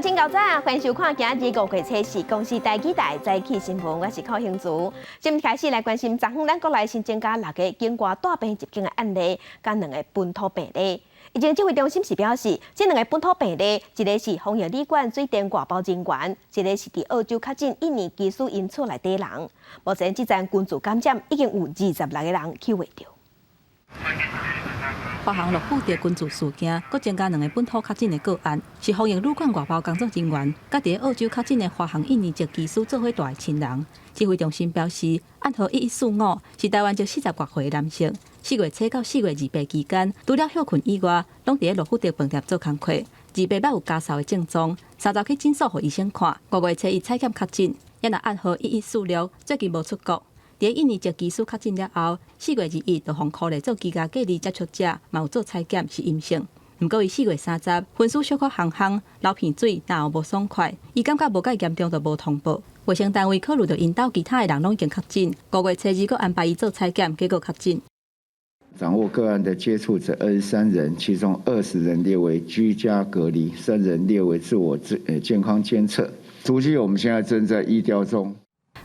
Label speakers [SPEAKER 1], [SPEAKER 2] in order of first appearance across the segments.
[SPEAKER 1] 親猴早，歡迎收看今日五月初四公視台語台早起新聞，我是寇興竹。先開始來關心，昨昏咱國內新增加六个境外帶病入境的案例，佮兩个本土病例。疫情指揮中心是表示，這兩个本土病例，一个是防疫旅館水電外包人員，一个是佇澳洲確診印尼機師𪜶厝內底人。目前這層群聚感染已經有26个人去確著。
[SPEAKER 2] 華航諾富特群聚事件，閣增加兩个本土確診的個案，是防疫旅館外包工作人員，佮佇澳洲確診的華航印尼籍機師做伙蹛的親人。指揮中心表示，案號1145是台灣籍40外歲的男性，4月初到4月28期間，除了歇睏以外，攏佇咧諾富特飯店做工課。28捌有咳嗽的症狀，30去診所予醫生看，5月初一採檢確診，也若案號1146，最近無出國。佇印尼籍機師確診了後，4月21就予箍咧做居家隔離接觸者，嘛有做採檢是陰性。毋過伊4月30昏昏小可烘烘，流鼻水，然後無爽快，伊感覺無蓋嚴重，就無通報。衛生單位考慮著𪜶兜其他的人攏已經確診，5月初二閣安排伊做採檢，結果確診。
[SPEAKER 3] 掌握個案的接觸者23人，其中20人列為居家隔離，3人列為自我健康監測。足跡我們現在正在疫調中。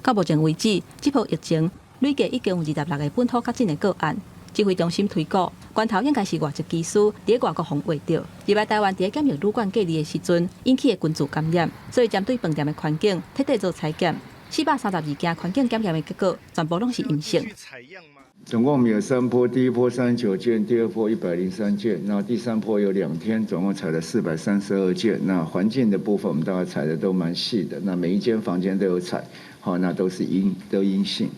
[SPEAKER 2] 到目前為止，這波疫情累計已經有26个本土確診的個案。指揮中心推估，源頭應該是外籍機師佇外國予穢著，入來台灣佇檢疫旅館隔離的時陣引起的群聚感染，所以針對飯店的環境徹底做採檢，432件環境檢驗的結果全部攏是陰性。
[SPEAKER 3] 總共我們有三波，第一波39件，第二波103件，那第三波有2天，總共採了432件。那環境的部分，我們大概採的都蠻細的，那每一間房間都有採，好，那都是陰都陰性。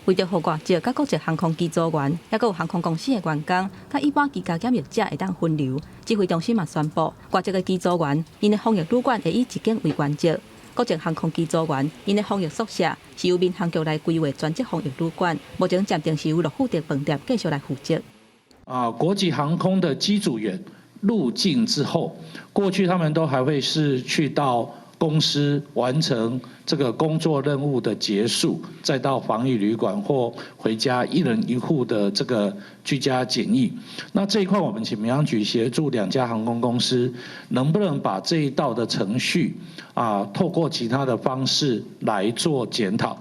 [SPEAKER 2] 為著予外籍佮國籍航空機組員，抑閣有航空公司的員工，佮一般居家檢疫者會當分流。指揮中心嘛宣布，外籍的機組員，𪜶的防疫旅館會以一間為原則；國籍航空機組員，𪜶的防疫宿舍是由民航局來規劃專職防疫旅館。目前暫定是由諾富特飯店繼續來負責。
[SPEAKER 4] 啊，國際航空的機組員入境之後，過去他們都還會是去到公司完成這個工作任務的結束，再到防疫旅館或回家一人一戶的這個居家檢疫。那這一塊，我們請民航局協助兩家航空公司，能不能把這一道的程序啊，透過其他的方式來做檢討？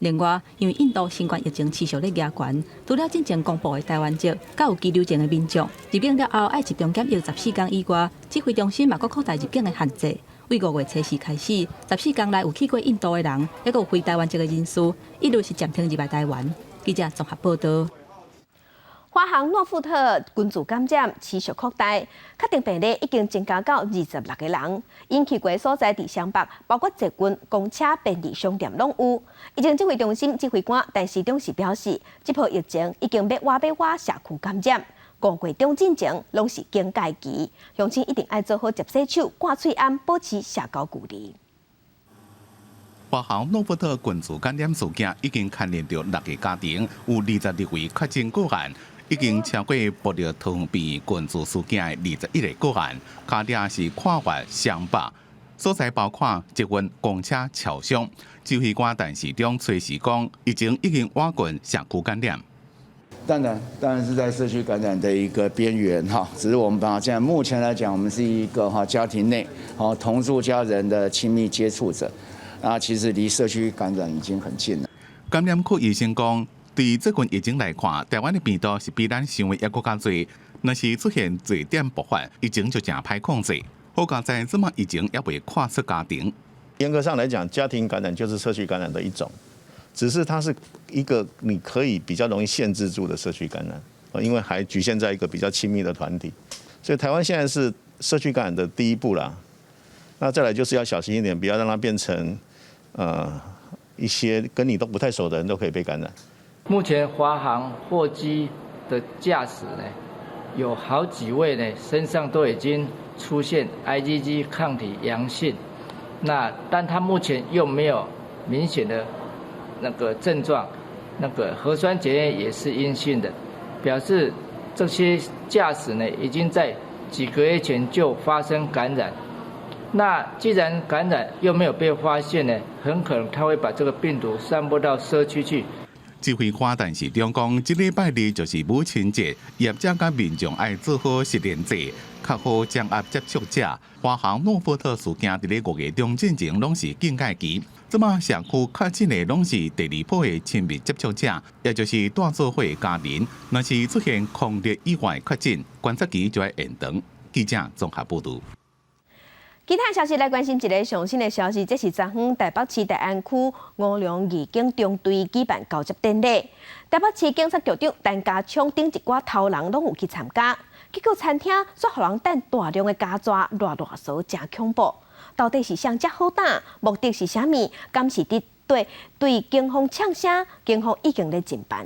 [SPEAKER 2] 另外，因為印度新冠疫情持續咧加懸，除了進前公布的台灣籍，佮有居留證的民眾入境了後愛集中檢疫14天以外，指揮中心嘛閣擴大入境的限制。對5月初四開始，14天內有去過印度的人，抑閣有非台灣籍的人士，一律是暫停入來台灣。記者綜合報道。
[SPEAKER 1] 華航諾富特群聚感染持續擴大，確定病例已經增加到26个人。𪜶去過所在佇雙北，包括捷運、公車、便利商店攏有。疫情指揮中心指揮官陳時中是表示，這波疫情已經欲倚欲倚社區感染。五月中進前攏是警戒期，鄉親一定愛做好捷洗手、掛喙罨，保持社交距離。
[SPEAKER 5] 華航諾富特群聚感染事件已經牽連著六个家庭，有22位確診個案，已經超過伯樂桃園病群聚事件的21个個案。卡點是跨越雙北，所在包括捷運、公車、超商。指揮官陳時中隨時講，疫情已經倚近社區感染。
[SPEAKER 3] 當然，當然是在社區感染的一個邊緣哈。只是我們把現在目前來講，我們是一個哈家庭內同住家人的親密接觸者，啊，其實離社區感染已經很近了。
[SPEAKER 5] 感染科醫生講，對最近疫情來看，台灣的病毒是比咱想的猶閣較濟。若是出現聚點爆發，疫情就誠歹控制。好佳哉這馬疫情猶未跨出家庭。
[SPEAKER 6] 嚴格上來講，家庭感染就是社區感染的一種。只是它是一個你可以比較容易限制住的社區感染，因為還局限在一個比較親密的團體，所以台灣現在是社區感染的第一步啦。那再來就是要小心一點，不要讓它變成一些跟你都不太熟的人都可以被感染。
[SPEAKER 7] 目前華航貨機的駕駛呢，有好幾位呢身上都已經出現 IgG 抗體陽性，那但他目前又沒有明顯的那個症狀，那個核酸檢驗也是陰性的，表示這些駕駛呢已經在幾個月前就發生感染。那既然感染又沒有被發現呢，很可能他會把這個病毒散播到社區去。
[SPEAKER 5] 指揮官陳時中講，這禮拜二就是母親節，業者佮民眾愛做好實聯制，較好掌握接觸者。華航諾富特事件佇咧5月中進前攏是警戒期，這馬社區確診的攏是第二波的親密接觸者，也就是蹛做伙的家人。若是出現匡列以外確診，觀察期就愛延長。記者綜合報導。
[SPEAKER 1] 其他消息來關心一个上新的消息，這是昨昏台北市大安區吳良義警中隊舉辦交接典禮。台北市警察局長陳家聰等一寡頭人攏有去參加，結果餐廳煞予人擲大量的膠紙，賴賴趖，誠恐怖。到底是誰遮好膽？目的是啥物？敢是佇對對警方嗆聲？警方已經咧偵辦。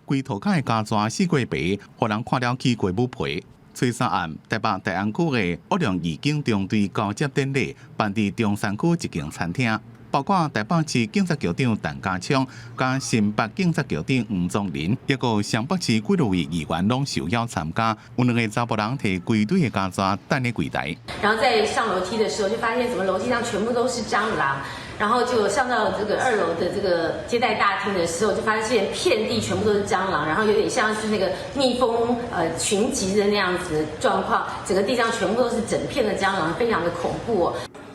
[SPEAKER 5] 規塗跤的膠紙四界爬，予人看了起雞母皮。初三暗，台北大安區的烏龍義警中隊交接典禮辦佇中山區一間餐廳，包括台北市警察局長陳家聰、佮新北警察局長黃宗仁，抑閣雙北市幾落位議員攏受邀參加。有兩个查埔人提規堆的膠紙擲咧櫃台。
[SPEAKER 8] 然後在上樓梯的時候，就發現怎麼樓梯上全部都是蟑螂，然後就上到這個二樓的這個接待大廳的時候，就發現遍地全部都是蟑螂，然後有點像是那個蜜蜂群集的那樣子的狀況，整個地上全部都是整片的蟑螂，非常的恐怖哦。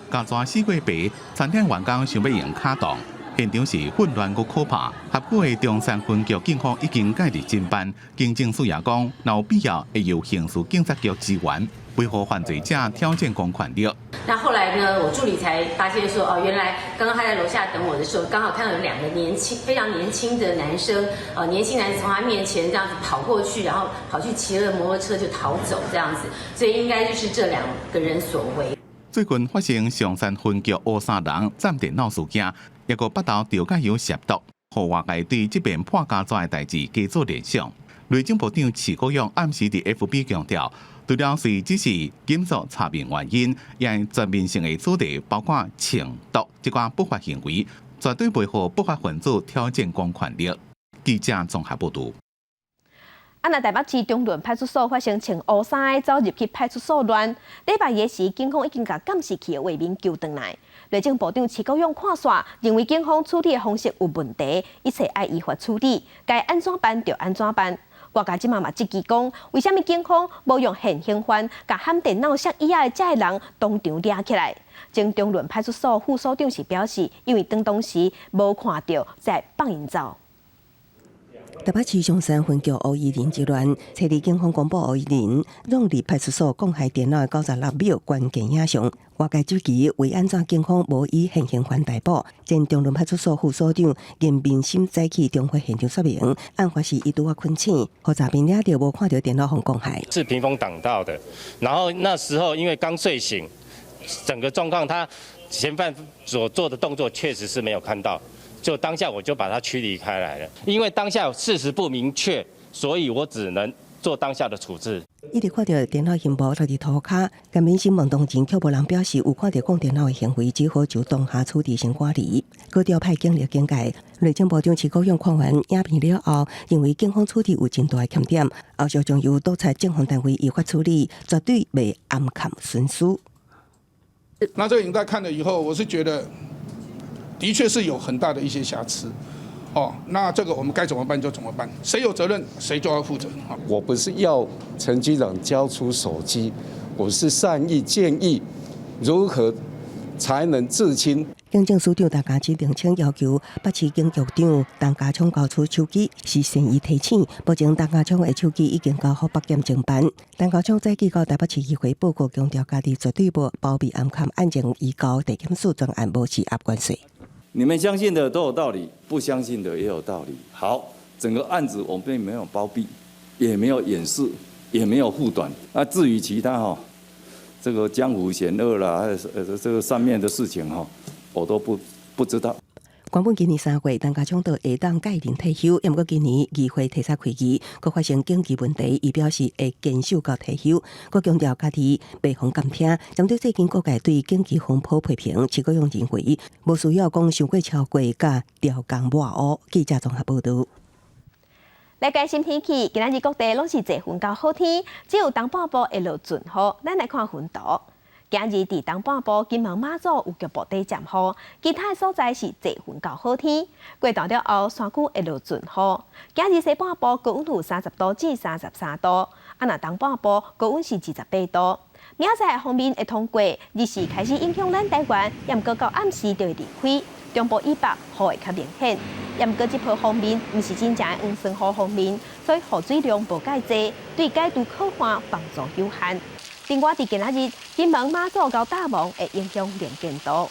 [SPEAKER 5] 膠紙四界爬，餐廳員工想欲用跤擋，現場是混亂閣可怕。轄區的中山分局警方已經介入偵辦，警政署也講，若有必要會由刑事警察局支援，維護犯罪者挑戰公權力。
[SPEAKER 8] 那後來呢，我助理才發現說，哦，原來剛剛他在樓下等我的時候，剛好看到有兩個年輕、非常年輕的男生，年輕男子從他面前這樣子跑過去，然後跑去騎了摩托車就逃走，這樣子，所以應該就是這兩個人所為。
[SPEAKER 5] 最近發生松山分局烏衫人佔電腦事件，抑閣北投著甲油涉毒，予外界對這遍破膠紙的代誌加做聯想。內政部長徐國勇暗時佇 FB 強調，除了是只是緊速查明原因，也全面性的處理，包括槍毒這款不法行為，絕對袂予不法分子挑戰公權力。記者綜合報導。
[SPEAKER 1] 啊！若台北市中崙派出所發生穿烏衫的走入去派出所亂，禮拜二時，警方已經共監視器的畫面救轉來。內政部長徐國勇看煞，認為警方處理的方式有問題，一切愛依法處理，該按怎辦就按怎辦。外界這馬嘛質疑講，為啥物警方無用現行犯共含電腦摔椅仔的這个人當場掠起來？前中崙派出所副所長是表示，因為當時無看著，才放𪜶走。
[SPEAKER 9] 台北市松山分局烏衣人之亂，初二警方公布烏衣人闖入派出所摃害電腦的96秒關鍵影像，外界質疑為按怎警方無以現行犯逮捕。前中崙派出所副所長顏明心早起中會現場說明，案發時伊拄仔睏醒，予詐騙掠著無看著電腦予摃害。
[SPEAKER 10] 是屏風擋到的，然後那時候因為剛睡醒，整個狀況他嫌犯所做的動作確實是沒有看到。就當下我就把他驅離開來了，因為當下事實不明確，所以我只能做當下的處置。
[SPEAKER 9] 伊佇看著電腦螢幕落佇塗跤，顏明心問當前卻無人表示有看著摃電腦的行為，只好就當下處置先趕離。閣調派警力警戒。內政部長徐國勇看完影片了後，認為警方處置有真大的欠點，後續將由督察政風單位依法處理，絕對袂暗崁徇私。
[SPEAKER 11] 那這個影帶看了以後，我是覺得，的確是有很大的一些瑕疵，哦，那這個我們該怎麼辦就怎麼辦，誰有責任誰就要負責。
[SPEAKER 12] 我不是要陳局長交出手機，我是善意建議如何才能自清。
[SPEAKER 9] 警政署長陳家之澄清要求北市警局長陳家聰交出手機是善意提醒，目前陳家聰的手機已經交予北檢偵辦。陳家聰早起到台北市議會報告，強調家己絕對無包庇暗崁案情，移交地檢署專案無施壓關稅。
[SPEAKER 13] 你們相信的都有道理，不相信的也有道理。好，整個案子我們並沒有包庇，也沒有掩飾，也沒有護短。那至於其他哈，這個江湖險惡啦，還有這個上面的事情哈，我都不知道。
[SPEAKER 9] 原本今年3月，陳家聰就會當屆任退休，毋過今年議會提出開議，閣發生經濟問題，伊表示會堅守到退休，閣強調家己袂予監聽。針對最近各界對警機風波批評，徐國勇認為無需要講傷過超過，佮刁工抹烏。記者綜合報導。
[SPEAKER 1] 來關心天氣，今仔日各地攏是濟雲到好天，只有東半部會落陣雨。咱來看雲圖。今日佇東半部金門馬祖有局部短暫雨，其他所在是濟雲到好天。過晝了後，山區會落陣雨。今日西半部高溫有30度至33度，啊，若東半部高溫是28度。明仔載鋒面會通過，日時開始影響咱台灣，也毋過到暗時就會離開。中部以北雨會較明顯，也毋過這波鋒面毋是真正的黃酸雨鋒面，所以雨水量無蓋濟，對解除洘旱幫助有限。另外，佇今仔日，金門、馬祖佮大王會影響能見度。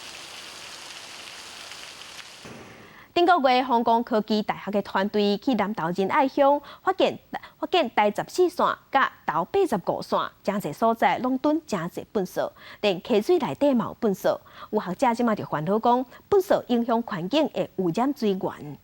[SPEAKER 1] 頂個月，皇宮科技大學的團隊去南投仁愛鄉發現台十四線佮桃85線，誠濟所在攏囤誠濟糞埽，連溪水內底嘛有糞埽。有學者這馬就煩惱講，糞埽影響環境的污染水源。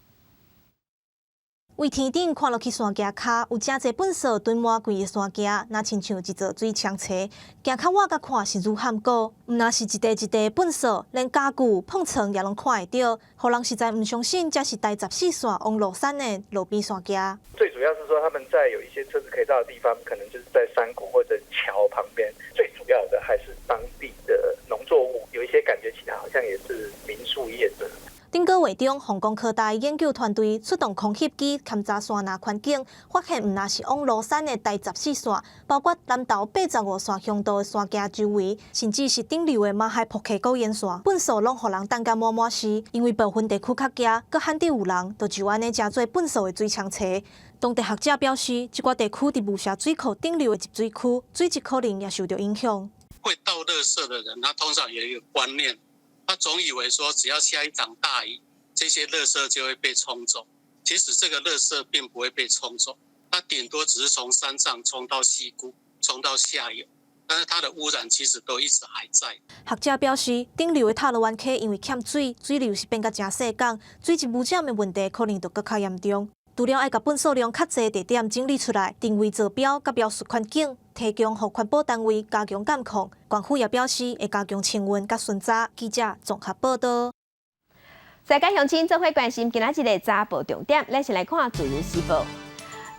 [SPEAKER 14] 為天頂看落去山崎跤，有誠濟糞埽囤滿規个山崎，若親像一座水沖廁。行較遠佮看是愈罕閣，毋但是一塊一塊糞埽，連家具、碰床也攏看會著，予人實在毋相信，這是台十四線王路山的路邊山崎。
[SPEAKER 15] 最主要是說，他們在有一些車子可以到的地方，可能就是在山谷或者橋旁邊。最主要的還是當地的農作物，有一些感覺起來好像也是民宿業者。
[SPEAKER 14] 頂個月中，鳳岡科大研究團隊出動空翕機勘查山林環境，發現毋但是往蘆山的台十四線，包括南投85線鄉道的山崎周圍，甚至是頂流的馬海瀑溪谷沿線，糞埽攏予人擲甲滿滿是。因為部分地區較驚，閣罕得有人，就按呢成做糞埽的水沖廁。當地學者表示，這寡地區佇霧社水庫頂流的集水區，水質可能也受著影響。
[SPEAKER 16] 會倒垃圾的人，他通常有一個觀念。他總以為說只要下一場大雨，這些垃圾就會被沖走。其實這個垃圾並不會被沖走，它頂多只是從山上沖到溪谷，沖到下游，但是它的污染其實都一直還在。
[SPEAKER 14] 學者表示，頂流的塔羅灣溪因為欠水，水流是變甲誠細港，水質污染的問題可能就閣較嚴重。除了愛共糞埽量較濟地點整理出來，定位坐標佮描述環境，提供予環保單位加強監控。縣府也表示會加強清運佮巡查。記者綜合報道。
[SPEAKER 1] 世界鄉親做伙關心今仔日的早報重點，咱先來看《自由時報》。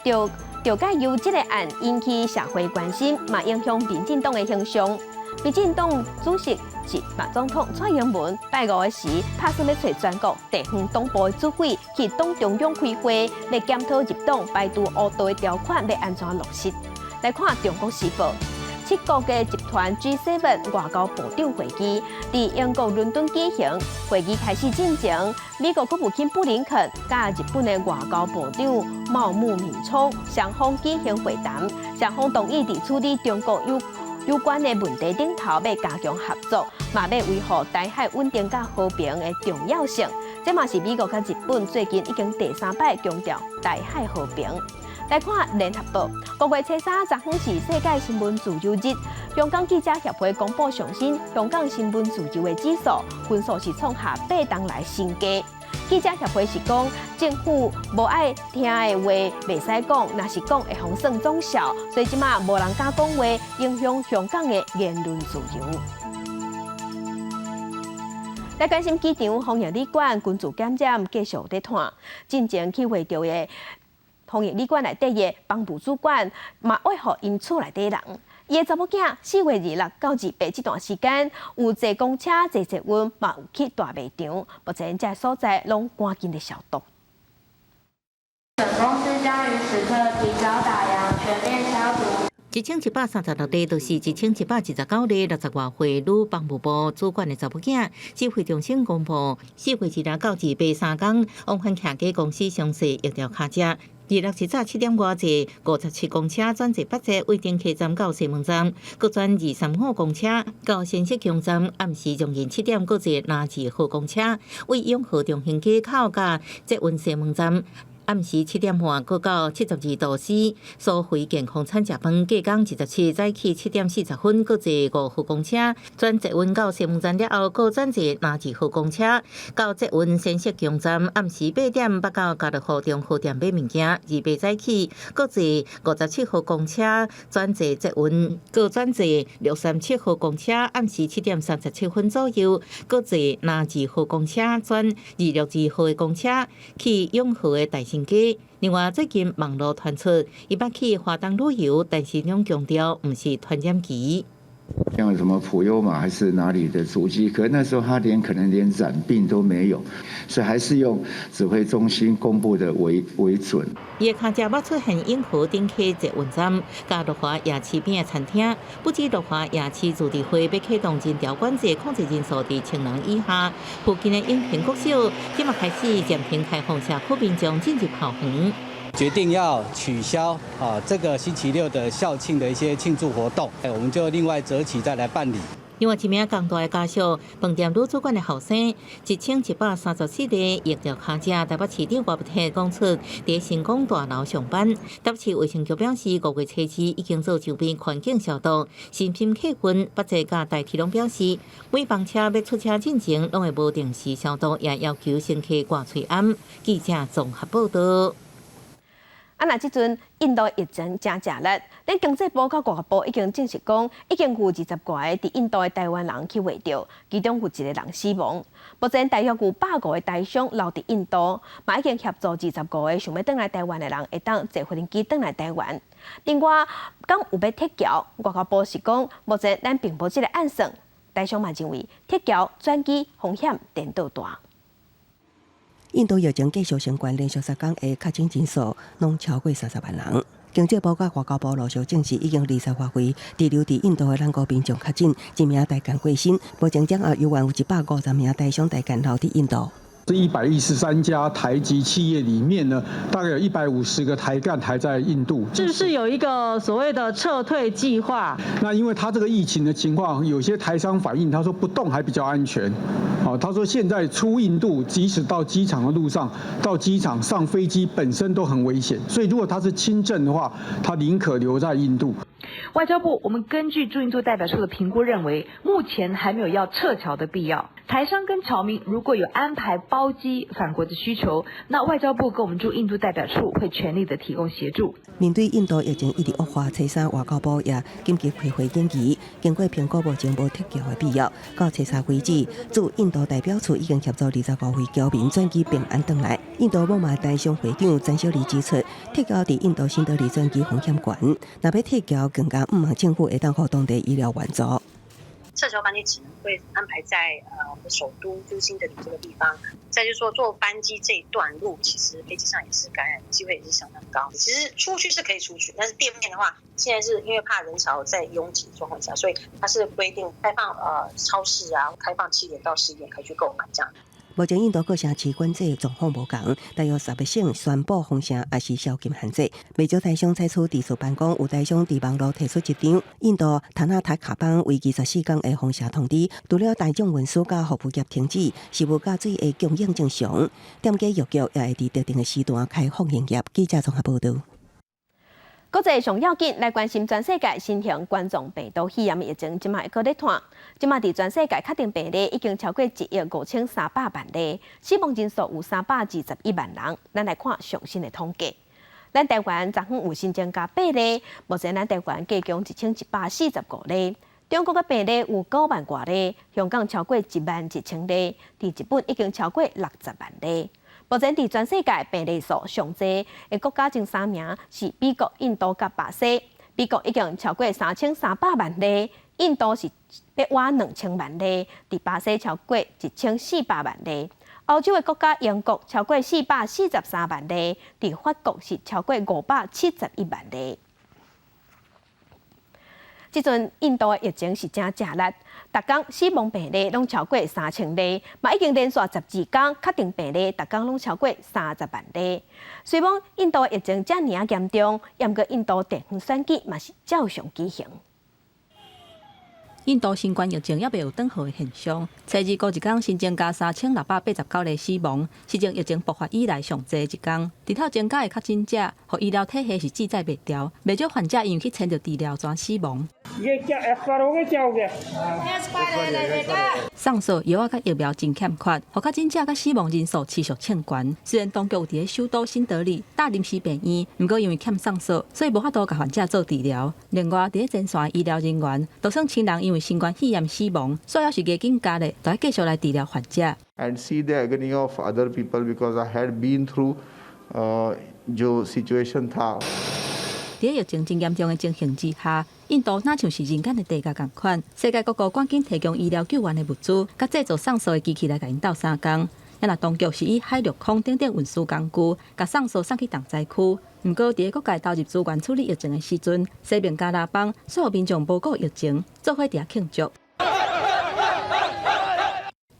[SPEAKER 1] 趙趙介佑這个案引起社會關心，嘛影響民進黨的形象。民進黨主席是馬總統蔡英文拜五的時，拍算欲揣全國地方黨部的主委去黨中央開會，欲檢討入黨排除烏道的條款欲按怎落實。來看《中國時報》，七國的集團 G7 外交部長會議佇英國倫敦舉行，會議開始進前，美國國務卿布林肯佮日本的外交部長茂木敏充雙方舉行會談，雙方同意佇處理中國有關的問題頂頭，欲加強合作，嘛欲維護台海穩定佮和平的重要性。這嘛是美國佮日本最近已經第三擺強調台海和平。來看聯合報，五月初三，昨昏是世界新聞自由日。香港記者協會公布上新香港新聞自由的指數，分數是創下八冬來新低。記者協會是講，政府無愛聽的話袂使講，若是講會予算總數，所以這馬無人敢講話，影響香港的言論自由。來關心機場防疫旅館群聚感染繼續咧湠，進前去會著的防疫旅館內底的房務主管嘛，挖予𪜶厝內底人。伊的查某囝4月26到28這段時間，有坐公車、坐捷運，嘛有去大賣場。目前這所在攏趕緊咧消毒。
[SPEAKER 17] 本公司將於此刻提早打烊，全面消毒。
[SPEAKER 18] 1136日，就是1129日，60外歲女房務部主管的查某囝，指揮中心公布，4月26到28三工，往返徛家公司詳細疫調卡車。26日早7點外坐57公車轉坐北捷，為登客站到西門站，閣轉235公車到新石橋站。暗時將近7點，閣坐南2號公車，為永和中興街口佮捷運西門站。暗時7點半，閣到72度 C 蘇回健康餐食飯。隔工27早起7點40分，閣坐5號公車轉捷運到西門站了後，閣轉坐南2號公車到捷運新石橋站。暗時8點，捌到家樂福中和店買物件。28早起，閣坐57號公車轉坐捷運，閣轉坐637號公車。暗時7點37分左右，閣坐南2號公車轉262號的公車去永和的大興街。另外，最近網路傳出伊捌去華東旅遊，但是攏強調毋是傳染期。
[SPEAKER 3] 像什麼普悠瑪還是哪裡的足跡，可那時候他連可能連染病都沒有，所以還是用指揮中心公布的為準。
[SPEAKER 18] 伊的跤車捌出現永和頂溪捷運站，佮樂華夜市邊的餐廳，不止樂華夜市自治會欲啟動診療管制，控制人數佇千人以下。附近的永平國小，這馬開始暫停開放社區民眾進入校園。
[SPEAKER 19] 決定要取消啊這個星期六的校慶的一些慶祝活動，我們就另外擇期再來辦理。
[SPEAKER 18] 另外一名江大的家屬，飯店女主管的後生，1134例疫調跤車，台北市長郭台講出，佇成功大樓上班。台北市衛生局表示，5月初二已經做周邊環境消毒。新品客運、北捷佮台鐵攏表示，每班車欲出車進前，攏會無定時消毒，也要求乘客掛喙罨。記者綜合報道。
[SPEAKER 1] 啊！若這陣印度疫情誠食力，咱經濟部佮外交部已經證實講，已經有20外个佇印度的台灣人去穢著，其中有一個人死亡。目前大約有150個台商留佇印度，嘛已經協助25個想欲轉來台灣的人，會當坐飛機轉來台灣。另外，敢有欲撤僑，外交部是講，目前咱並無這个按算。台商嘛認為，撤僑轉機風險顛倒大。
[SPEAKER 9] 印度疫情繼續升懸，連續3工的確診人數攏超過30萬人。經濟部佮外交部陸續證實，已經20外位滯留佇印度的咱國民眾確診，一名台幹過身。目前掌握猶原有150名台商台幹留佇印度。
[SPEAKER 20] 這113家台籍企業裡面呢，大概有150個台幹還在印度。
[SPEAKER 21] 是不是有一個所謂的撤退計劃？
[SPEAKER 20] 那因為他這個疫情的情況，有些台商反映，他說不動還比較安全。哦，他說現在出印度，即使到機場的路上，到機場上飛機本身都很危險，所以如果他是輕症的話，他寧可留在印度。
[SPEAKER 22] 外交部，我們根據駐印度代表處的評估認為，目前還沒有要撤僑的必要。台商跟僑民如果有安排包機返國的需求，那外交部跟我們駐印度代表處會全力的提供協助。
[SPEAKER 9] 面對印度疫情一直惡化，初三外交部也緊急開會研議，經過評估，目前無撤僑的必要。到初三為止，駐印度代表處已經協助25位僑民轉機平安轉來。印度某馬台商會長詹小麗指出，撤僑佇印度新德里轉機風險懸，若欲撤僑，更加毋望政府會當予當地醫療援助。
[SPEAKER 23] 撤僑班機只能會安排在我們首都，就是新德里這個地方。再就是說，坐班機這一段路，其實飛機上也是感染機會也是相當高。其實出去是可以出去，但是店面的話，現在是因為怕人潮在擁擠狀況下，所以它是規定開放超市啊，開放7點到11點可以去購買這樣。
[SPEAKER 9] 目前印度各城市管制狀況無仝，大約10個省宣布封城，抑是宵禁限制。袂少台商採取佇厝辦公，有台商佇網路提出一張印度卡納塔卡邦為期14工的封城通知，除了大眾運輸佮服務業停止，食物佮水的供應正常，店家藥局也會佇特定的時段開放營業。記者綜合報導。
[SPEAKER 1] 國際上要緊來關心全世界新型冠狀病毒肺炎疫情，這馬會閣咧湠。這馬佇全世界確診病例已經超過1億5300萬例，死亡人數有321萬人。咱來看上新的統計，咱台灣昨昏有新增加8例，目前咱台灣計共1145例。中國的病例有9萬外例，香港超過1萬1千例，佇日本已經超過60萬例。目前佇全世界病例數上濟的國家前三名是美國、印度佮巴西。美國已經超過3300萬例，印度是欲倚2000萬例，佇巴西超過1400萬例。歐洲的國家英國超過443萬例，佇法國是超過571萬例。這陣印度的疫情是誠食力，逐工死亡病例攏超過3000例，嘛已經連續12工確診病例，逐工攏超過30萬例。雖罔印度疫情遮爾仔嚴重，毋過印度地方選舉嘛是照常舉行。
[SPEAKER 2] 印度新冠疫情猶未有轉好的現象，初二過一工新增加3689例死亡，是從疫情爆發以來上濟一工。日頭增加的確診者，予醫療體系是負載袂牢，袂少患者因為去簽著治療，轉死亡。送藥藥仔佮疫苗真欠缺，予確診者佮死亡人數持續衝懸。雖然當局有佇咧首都新德里搭臨時病院，毋過因為欠送藥，所以無法度共患者做治療。另外，佇咧前線醫療人員，就算親人因為新冠肺炎死亡，煞猶是加緊加力，都愛繼續來治療患者。
[SPEAKER 24] And see the agony of other people because I had been through जो situation था。
[SPEAKER 2] 佇疫情真嚴重的情形之下，印度若像是人間的地獄仝款，世界各國趕緊提供醫療救援的物資，佮製造送素的機器來共𪜶鬥相共。若當局是以海陸空等等運輸工具，共送素送去重災區。毋過，佇各界投入資源處理疫情的時陣，西孟加拉邦所有民眾無顧疫情，做伙佇遐慶祝。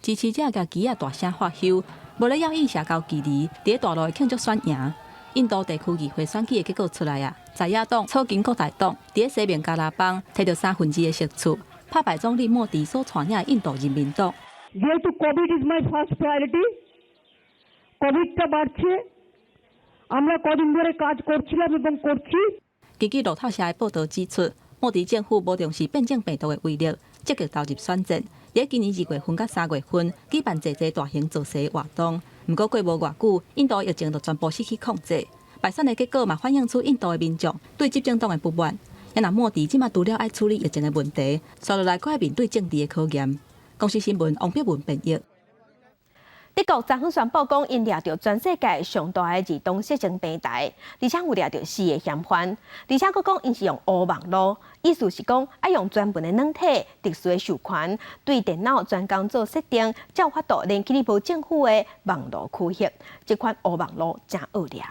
[SPEAKER 2] 支持者共旗仔大聲喝囂，無咧要應社交距離，佇大路的慶祝選贏。印度地區議會選舉的結果出來啊，在野黨草根國大黨佇西孟加拉邦提著三分之二的席次，拍敗總理莫迪所帶領的印度人民黨。
[SPEAKER 4] যেহেতু COVID is my first priority, কোভিডটা বাড়ছে, আমরা কদিন ধরে কাজ করছিলাম এবং করছি।
[SPEAKER 2] 根據路透社的報導指出，莫迪政府無重視變種病毒的威力，積極投入選戰。佇今年2月份佮3月份舉辦濟濟大型造勢活動，毋過過無偌久，印度疫情就全部失去控制。敗選的結果嘛，反映出印度的民眾對執政黨的不滿。若莫迪這馬除了愛處理疫情的問題，紲落來閣愛面對政治的考驗。公視新聞王碧文編譯。
[SPEAKER 1] 德國昨昏宣布講，𪜶掠著全世界上大的兒童色情平台，而且有掠著四个嫌犯，而且閣講𪜶是用烏網路，意思是講愛用專門的軟體、特殊的授權，對電腦專工做設定，才有法度連去無政府的網路區域。這款烏網路誠惡劣。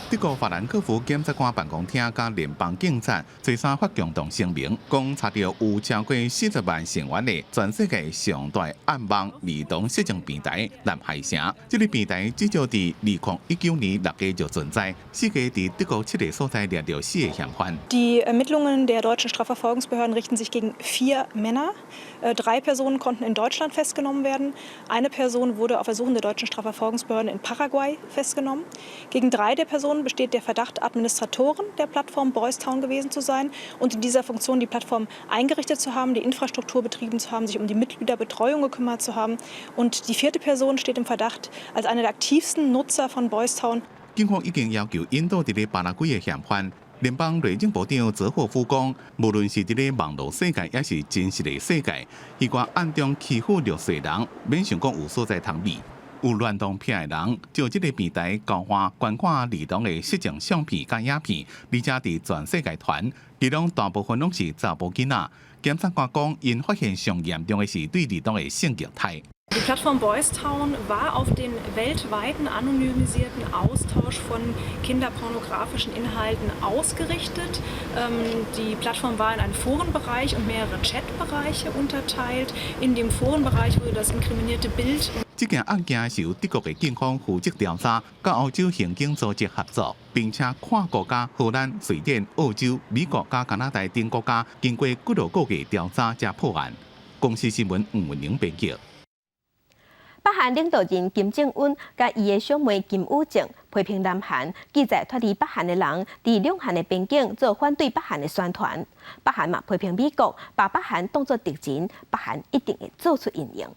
[SPEAKER 5] 德國法蘭克福檢察官辦公廳佮聯邦警察周三發共同聲明，講查著有超過40萬成員的全世界上大暗網兒童色情平台藍海城。這个平台至少佇2019年6月就存在，四月佇德國七个所在掠著四个嫌犯。
[SPEAKER 6] Die Ermittlungen der deutschen Strafverfolgungsbehörden richten sich gegen vier Männer. Drei Personen konnten in Deutschland festgenommen werden. Eine Person wurde auf Ersuchen der deutschen Strafverfolgungsbehörden in Paraguay festgenommen. Gegen drei der Personen besteht der Verdacht, Administratoren der Plattform Boys Town gewesen zu sein und in dieser Funktion die Plattform eingerichtet zu haben, die Infrastruktur betrieben zu haben, sich um die Mitgliederbetreuung gekümmert zu haben. Und die vierte Person steht im Verdacht, als einer der aktivsten Nutzer von Boys Town.
[SPEAKER 5] 警方已經要求引渡佇咧巴拉圭的嫌犯。聯邦內政部長澤霍夫講，無論是佇咧網路世界，抑是真實的世界，彼寡暗中欺負弱勢人，免想講有所在通避。有戀童癖的人，藉這个平台交換觀看兒童的色情相片佮影片，而且佇全世界傳，其中大部分攏是查埔囡仔。檢察官講，𪜶發現上嚴重的是對兒童的性虐待。
[SPEAKER 6] Die Plattform Boys Town war auf den weltweiten anonymisierten Austausch von kinderpornografischen Inhalten ausgerichtet. Die Plattform war in einen Forenbereich und mehrere Chatbereiche unterteilt. In dem Forenbereich wurde das inkriminierte Bild
[SPEAKER 5] 這件案件是由德國的警方負責調查，佮歐洲刑警組織合作，並且跨國家荷蘭、瑞典、澳洲、美國佮加拿大等國家經過幾落個月調查才破案。公視新聞吳文玲編輯。
[SPEAKER 1] 北韓領導人金正恩佮伊的小妹金與正批評南韓記載脫離北韓的人佇兩韓的邊境做反對北韓的宣傳。北韓嘛批評美國把北韓當作敵人，北韓一定會做出因應。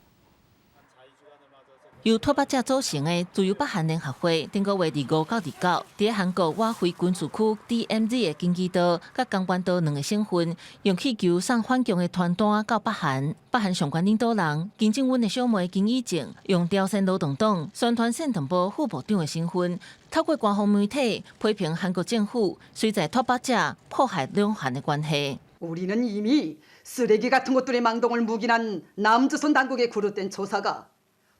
[SPEAKER 7] 由脫北者組成的自由北韓聯合會，頂個月25到29，佇韓國瓦輝軍事區 DMZ 的京畿道佮江原道兩个省份，用氣球送反共的傳單到北韓。北韓上懸領導人金正恩的小妹金與正，用朝鮮勞動黨宣傳宣傳部副部長的身份，透過官方媒體批評韓國政府，隨在脫北者破壞兩韓的關係。
[SPEAKER 8] 우리는이미쓰레기같은것들의망동을묵인한남조선 당국의그릇된처사가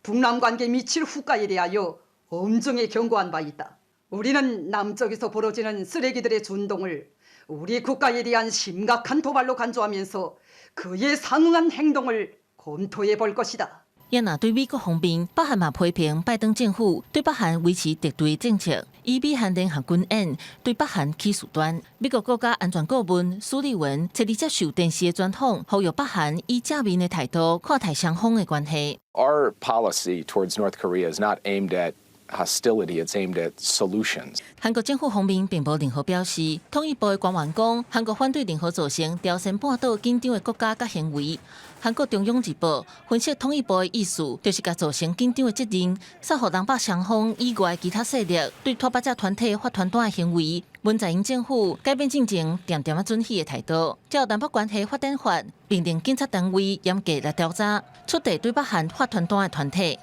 [SPEAKER 8] 북남 관계에 미칠 후과에 대하여 엄중히 경고한 바 있다. 우리는 남쪽에서 벌어지는 쓰레기들의 준동을 우리 국가에 대한 심각한 도발로 간주하면서 그에 상응한 행동을 검토해 볼 것이다.
[SPEAKER 7] 也若對美國方面，北韓嘛批評拜登政府對北韓維持敵對政策，以美韓聯合軍演對北韓起事端。美國國家安全顧問蘇利文昨日接受電視的專訪，呼籲北韓以正面的態度看待雙方的關係。
[SPEAKER 25] Our policy towards North Korea is not aimed at hostility, it's aimed at solutions.
[SPEAKER 7] 韓國政府方面並無任何表示。統一部的官員講，韓國反對任何造成朝鮮半島緊張的國家佮行為。韓國中央日報分析統一部的意思，就是共造成緊張的責任，煞予南北雙方以外其他勢力對脫北者團體發傳單的行為，文在寅政府改變進前恬恬仔准許的態度，照南北關係發展法，命令警察單位嚴格來調查，取締對北韓發傳單的團體。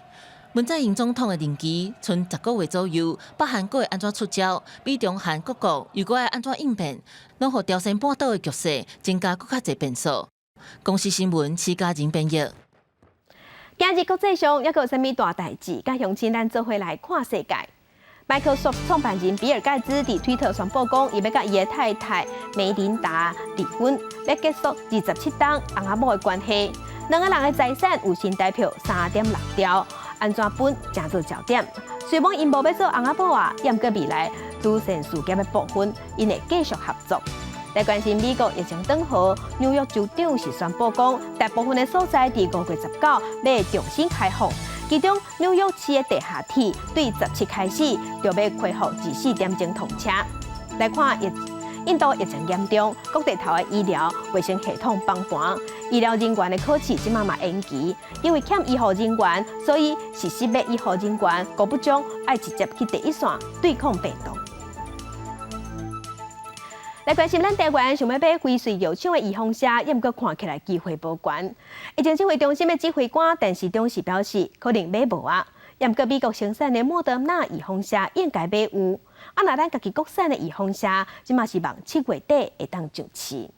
[SPEAKER 7] 文在寅總統的任期賰10個月左右，北韓閣會按怎出招？美中韓各國又閣愛按怎應變？攏予朝鮮半島的局勢增加閣較濟變數。公視新聞，施嘉仁編譯。
[SPEAKER 1] 今日國際上猶閣有啥物大代誌？佮鄉親咱做伙來看世界。Microsoft 創辦人比爾蓋茨佇推特宣布講，伊欲佮伊的太太梅琳達離婚，欲結束27冬翁仔某的關係。兩個人的財產有新台票3.6兆，按怎分成做焦點。雖罔𪜶無欲做翁仔某啊，毋過未來慈善事業的部分，𪜶會繼續合作。來關心美國疫情轉好，紐約州長是宣布講，大部分的所在佇5月19欲重新開放。其中紐約市的地下鐵對17開始就欲恢復24點鐘通車。來看疫印度疫情嚴重，各地頭的醫療衛生系統崩盤，醫療人員的考試這馬嘛延期，因為欠醫護人員，所以實施欲醫護人員高不將愛直接去第一線對抗病毒。來關心咱台灣想欲買輝瑞藥廠的預防射，猶毋過看起來機會無懸。疫情指揮中心的指揮官陳時中是表示，可能買無啊。猶毋過美國生產的莫德納預防射應該買有。啊，若咱家己國產的預防射，這馬是望7月底會當上市。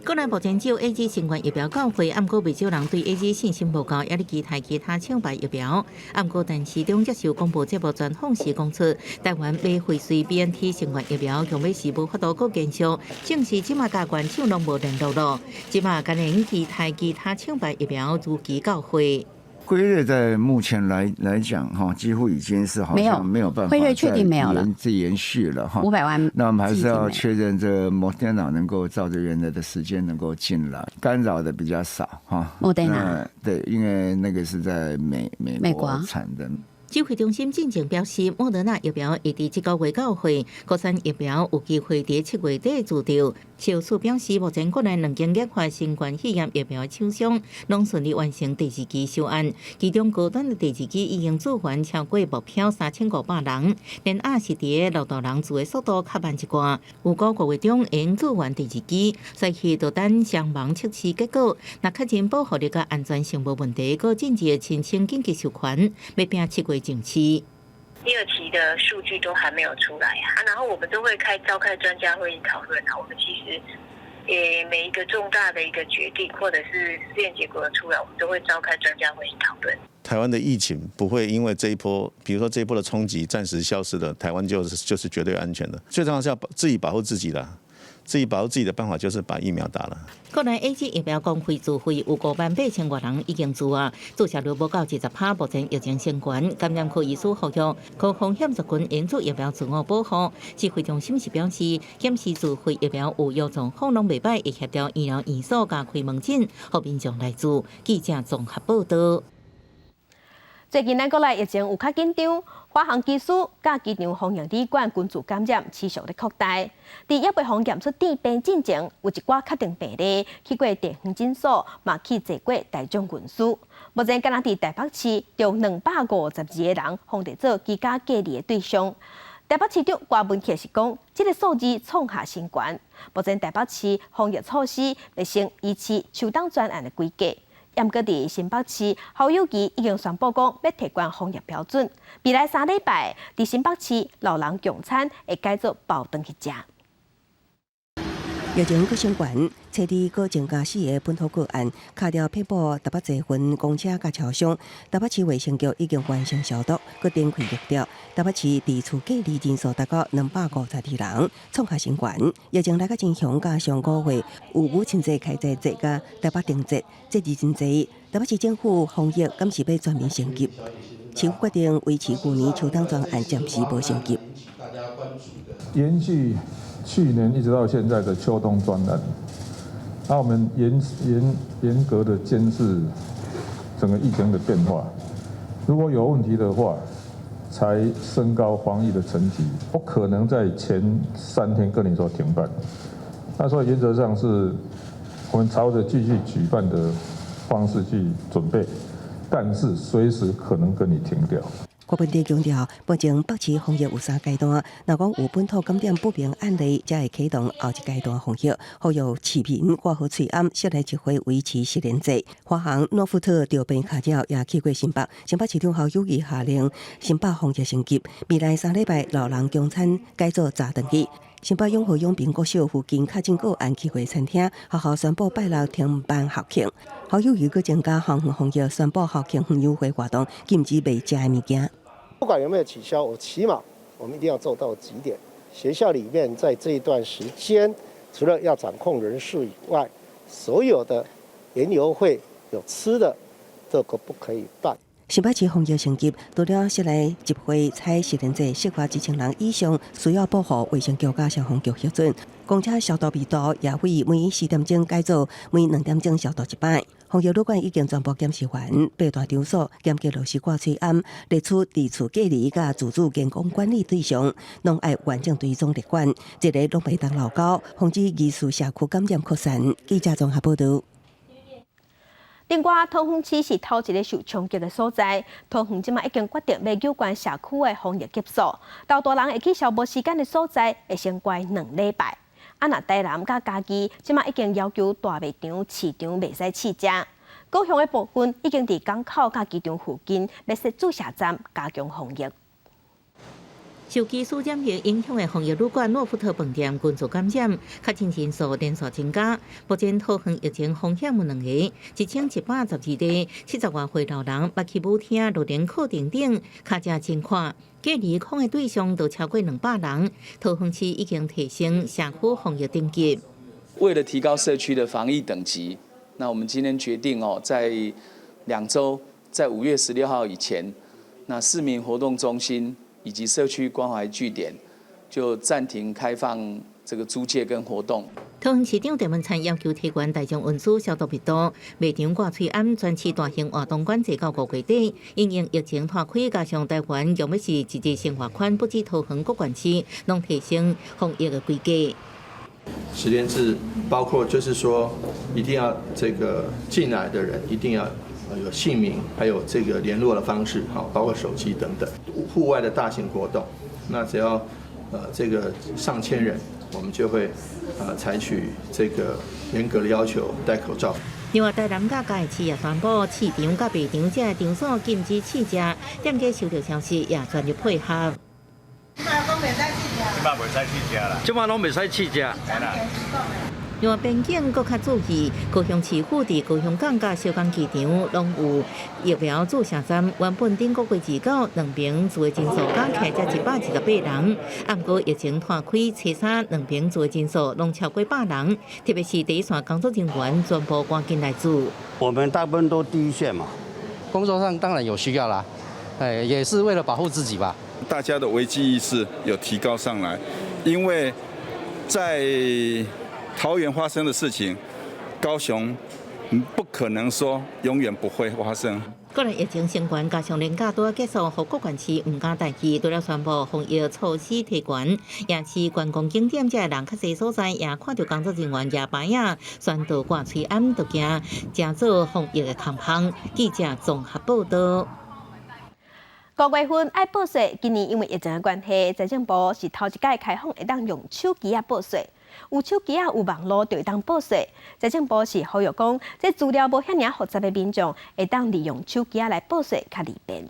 [SPEAKER 18] 國內目前只有 AZ 新冠疫苗到貨，毋過袂少人對 AZ 信心無夠，猶咧期待其他廠牌疫苗。毋過陳時中接受廣播節目專訪時講出，台灣買輝瑞 BNT 新冠疫苗，強欲是無法度閣延續，證實這馬共原廠攏無聯絡咯。這馬敢會期待其他廠牌疫苗如期到貨。
[SPEAKER 3] 輝瑞在目前來講，哈，幾乎已經是好像沒有辦法
[SPEAKER 10] 輝瑞確定沒有了，
[SPEAKER 3] 再延續了哈。
[SPEAKER 10] 500萬，
[SPEAKER 3] 那我們還是要確認這個莫德納能夠照着原來的時間能夠進來，干擾的比較少哈。
[SPEAKER 10] 莫德納
[SPEAKER 3] 對，因為那個是在美國產的。
[SPEAKER 18] 指揮中心進前表示，莫德納疫苗會佇這個月到貨，國產疫苗有機會佇7月底注到。邵處表示，目前國內兩間研發新冠肺炎疫苗的廠商，攏順利完成第二期收案，其中高端的第二期已經注完超過目標3500人，聯亞是佇6度人注的速度較慢一寡，預估5月中會注完第二期，所以就等雙盲測試結果，若確認保護力佮安全性無問題，閣進一步申請緊急授權，欲拼7月上市。
[SPEAKER 23] 第二期的數據都還沒有出來啊，然後我們都會召開專家會議討論啊。我們其實，每一個重大的一個決定，或者是試驗結果出來，我們都會召開專家會議討論。
[SPEAKER 11] 台灣的疫情不會因為這一波，比如說這一波的衝擊暫時消失了，台灣就是絕對安全的。最重要是要自己保護自己啦。自己保護自己的辦法就是把疫苗打了。
[SPEAKER 18] 國內 AZ 疫苗公費自費有5萬8千外人已經注啊，注射率無到20%，目前疫情升懸，感染科醫師呼籲高風險族群應注疫苗自我保護。指揮中心是表示，檢視自費疫苗有效狀況攏袂䆀，會協調醫療院所加開門診，予民眾來注。記者綜合報道。
[SPEAKER 1] 最近咱國內疫情有較緊張，華航機師佮機場防疫旅館群聚感染持續咧擴大。佇猶未予驗出致病進前，有一寡確定病例去過地方診所，嘛去坐過大眾運輸。目前，敢若佇台北市，就252個人予列做居家隔離的對象。台北市長柯文哲是講，這個數字創下新高。目前台北市防疫措施欲先維持秋冬專案的規格。毋過佇新北市，侯友宜已經宣布講，欲提懸防疫標準。未來3禮拜，佇新北市老人共餐會改做包轉去食。
[SPEAKER 9] 疫情閣升懸，初二閣增加四个本土個案，卡掉遍佈台北捷運公車佮超商。台北市衛生局已經完成消毒，閣展開疫調。台北市佇厝隔離人數達到252人，創下新懸。疫情來甲真兇，佮上個月有母親節開齋節佮台北燈節，節日真濟。台北市政府防疫敢是欲全面升級？市府決定維持舊年秋冬專案暫時無升級。
[SPEAKER 12] 延續去年一直到現在的秋冬專案，那我們嚴格的監視整個疫情的變化，如果有問題的話，才升高防疫的層級。不可能在前3天跟你說停辦，那所以原則上是我們朝着繼續舉辦的方式去準備，但是隨時可能跟你停掉。
[SPEAKER 9] 郭文哲強調，目前北市防疫有三階段，若講有本土感染不明案例，才會啟動後一階段防疫，呼籲市民掛好喙罨，室內集會維持實聯制。華航諾富特著病確診也去過新北，新北市長侯友宜下令新北防疫升級，未來3禮拜老人供餐改做早轉去。新北永和永平國小附近確診個案去過餐廳，學校宣布拜六停辦校慶。侯友宜閣增加校園防疫，宣布校慶園遊會活動禁止賣食的物件。
[SPEAKER 10] 不管有沒有取消，我起碼我們一定要做到幾點。學校裡面在這一段時間，除了要掌控人數以外，所有的園遊會有吃的，這個不可以辦。
[SPEAKER 9] 新北市防疫升級，除了室內集會採實聯制，設罰1000人以上，需要報予衛生局佮消防局核准。公車消毒味道也會每4點鐘改做每2點鐘消毒一擺。防疫旅館已經全部檢視完，八大場所嚴格落實掛喙罨，列出佇厝隔離佮自主健康管理對象，攏愛完整追蹤列管，一个攏袂當漏勾，防止疑似社區感染擴散。記者綜合報導。
[SPEAKER 1] 另外，桃園市是頭一个受衝擊的所在。桃園這馬已經決定欲加懸社區的防疫級數，𠢕大人會去消磨時間的所在，會先關2禮拜。啊，若台南佮嘉義，這馬已經要求大賣場、市場袂使試食。高雄的部分已經佇港口佮機場附近欲設注射站，加強防疫。
[SPEAKER 18] 受機師染疫影響的防疫旅館諾富特飯店群組感染，確診人數連續增加。目前桃園疫情風險有兩个，1112例，70外歲老人捌去舞廳、露營課程等，跤跡真寬。隔離控的對象都超過200人。桃園市已經提升社區防疫等級。
[SPEAKER 13] 為了提高社區的防疫等級，那我們今天決定哦，在2週，在5月16號以前，那市民活動中心以及社區關懷據點就暫停開放這個租借跟活動。
[SPEAKER 18] 桃園市長鄭文燦要求提懸大眾運輸消毒密度，賣場掛喙罨，全市大型活動管制到5月底。因應疫情拖開，加上台灣用的是一日生活圈，不止桃園各縣市攏提升防疫的規格。
[SPEAKER 14] 實聯制包括就是說，一定要這個進來的人一定要有姓名，還有這個聯絡的方式，好，包括手機等等。戶外的大型活動，那只要這個上千人，我們就會採取這個嚴格的要求，戴口罩。
[SPEAKER 18] 另外，台南佮嘉義市也宣布，市場佮賣場這場所禁止試食，店家收到消息也全力配合。
[SPEAKER 15] 這擺袂使試食啦，這擺攏袂使試食。
[SPEAKER 18] 另外，邊境閣較注意，高雄市府佇高雄港佮小港機場攏有疫苗注射站。原本頂個月29兩爿住的人數加起來才128人，毋過疫情拖開，初三兩爿住的人數攏超過100人，特別是第一線工作人員全部趕緊來注。
[SPEAKER 16] 我們大部分都第一線嘛，
[SPEAKER 19] 工作上當然有需要啦，哎，也是為了保護自己吧。
[SPEAKER 26] 大家的危機意識有提高上來，因為在桃園發生的事情，高雄不可能說永遠不會發生。
[SPEAKER 18] 國內疫情升懸，加上連假拄仔結束，予各縣市毋敢怠意，除了宣布防疫措施提懸，也是觀光景點這人較濟所在，也看著工作人員舉牌仔，宣導掛喙罨，都驚成做防疫的空巷。記者綜合報導。
[SPEAKER 1] 5月份愛報稅，今年因為疫情的關係，財政部是頭一擺開放會當用手機仔報稅。有手機仔有網路就會當報稅。財政部是呼籲講，這資料無遐爾複雜的民眾，會當利用手機仔來報稅較利便。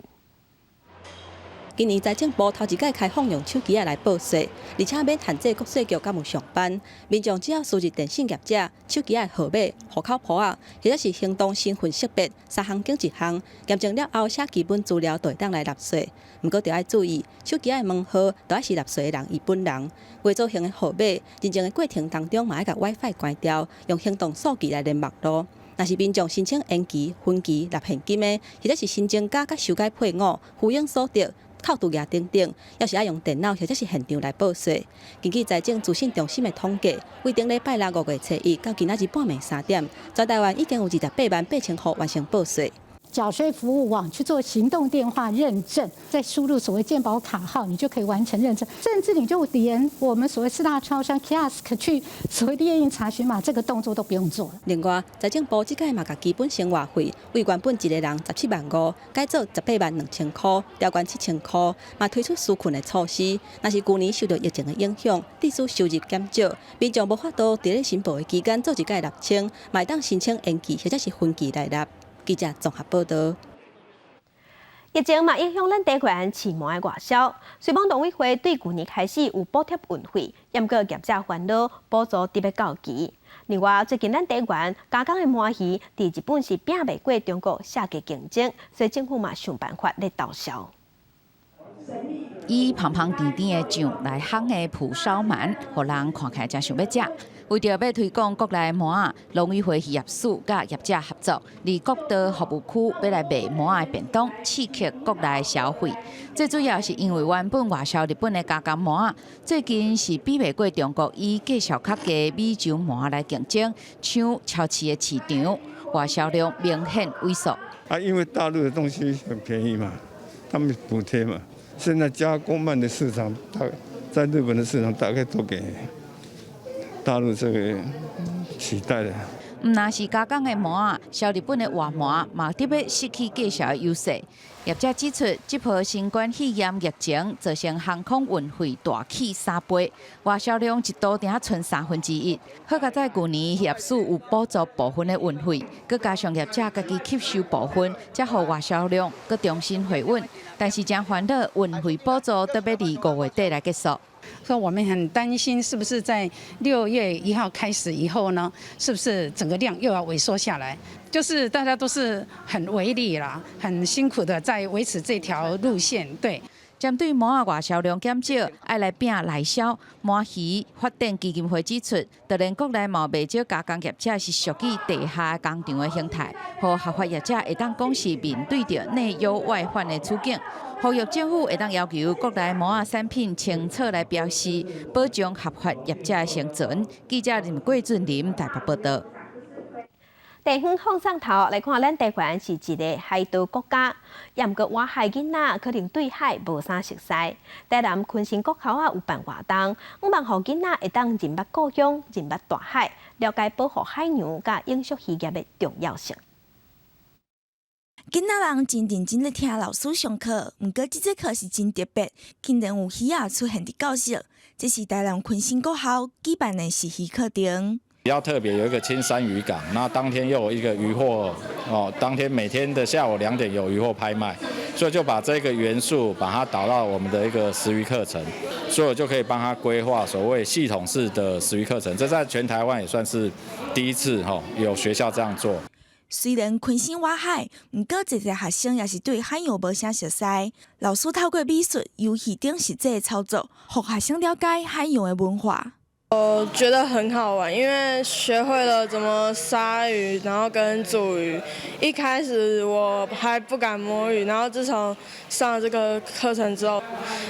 [SPEAKER 2] 今年財政部頭一擺開放用手機仔來報稅，而且免限制國稅局佮門上班，民眾只要輸入電信業者手機仔號碼、戶口簿仔，或者是行動身份識別三項揀一項，驗證了後寫基本資料就會當來納稅。毋過著愛注意，手機仔的門號著愛是納稅的人伊本人，偽造型的號碼，認證的過程當中嘛愛共 WiFi 關掉，用行動數據來連網路。若是民眾申請延期、分期納現金的，或者是新增加佮修改配偶、扶養所得、扣除額等等，猶是愛用電腦或者是現場來報稅。根據財政資訊中心的統計，對頂禮拜六5月初一到今仔日半暝3點，全台灣已經有28萬8千戶完成報稅。
[SPEAKER 4] 繳稅服務網去做行動電話認證，再輸入所謂健保卡號，你就可以完成認證。甚至你就連我們所謂四大超商 kiosk 去所謂列印查詢碼這個動作都不用做。
[SPEAKER 2] 另外，財政部這屆嘛共基本生活費為原本一个人17萬5，改做18萬2千箍，調懸7千箍，嘛推出紓困的措施。若是舊年受著疫情的影響，致使收入減少，民眾無法度佇咧申報的期間做一擺納清，嘛會當申請延期或者是分期來納。記者綜合報導。
[SPEAKER 1] 疫情嘛影響咱台灣飼鰻的外銷，雖罔農委會對舊年開始有補貼運費，毋過業者煩惱補助得欲到期。另外，最近咱台灣加工的鰻魚佇日本是拚袂過中國下價競爭，所以政府嘛想辦法咧投銷。
[SPEAKER 17] 以芳芳甜甜的醬來烘的蒲燒鰻，予人看起來誠想欲食。為著欲推廣國內鰻仔，農委會漁業署佮業者合作，佇國道服務區欲來賣鰻仔的便當，刺激國內消費。最主要是因為原本外銷日本的加工鰻仔，最近是比袂過中國以價數較低美洲鰻來競爭，搶超市的市場，外銷量明顯萎縮。
[SPEAKER 20] 啊，因為大陸的東西很便宜嘛，他們補貼嘛。現在加工鰻的市場，大在日本的市場大概都給大陸這個取代了。
[SPEAKER 17] 毋但是加工的鰻仔，銷日本的活鰻嘛，得欲失去價數的優勢。業者指出，這波新冠肺炎疫情造成航空運費大起3倍，外銷量一度定賰1/3。好佳哉舊年漁業署有補助部分的運費，閣加上業者家己吸收部分，才予外銷量閣重新回穩。但是誠煩惱，運費補助得欲佇5月底來結束。
[SPEAKER 21] 所以我們很擔心，是不是在6月1號開始以後呢？是不是整個量又要萎縮下來？就是大家都是很微利啦，很辛苦的在維持這條路線。對。
[SPEAKER 17] 針對鰻仔外銷量減少，愛來拚內銷。鰻魚發展基金會指出，當然國內嘛袂少加工業者是屬於地下工廠的形態，予合法業者會當講是面對著內憂外患的處境。呼籲政府會當要求國內鰻仔產品清楚來標示，保障合法業者的生存。記者林桂俊林台北報導。
[SPEAKER 1] 地方放送頭來看，咱台灣是一个海島國家，也毋過外海囡仔可能對海無啥熟似。台南坤成國校仔有辦活動，向望予囡仔會當認捌故鄉、認捌大海，了解保護海洋佮永續漁業的重要性。
[SPEAKER 22] 囡仔人真認真咧聽老師上課，毋過這節課是真特別，竟然有魚仔出現佇教室。這是台南坤成國校舉辦的食魚課程。
[SPEAKER 24] 比較特別，有一個青山漁港，那當天又有一個漁獲哦，當天每天的下午2點有漁獲拍賣，所以就把這個元素把它導到我們的一個食魚課程，所以我就可以幫他規劃所謂系統式的食魚課程，這在全台灣也算是第一次哈，有學校這樣做。
[SPEAKER 22] 雖然坤成外海，毋過濟濟學生也是對海洋無啥熟似。老師透過美術、遊戲等實際操作，予學生了解海洋的文化。
[SPEAKER 27] 我覺得很好玩，因為學會了怎麼殺魚，然後跟煮魚。一開始我還不敢摸魚，然後自從上了這個課程之後，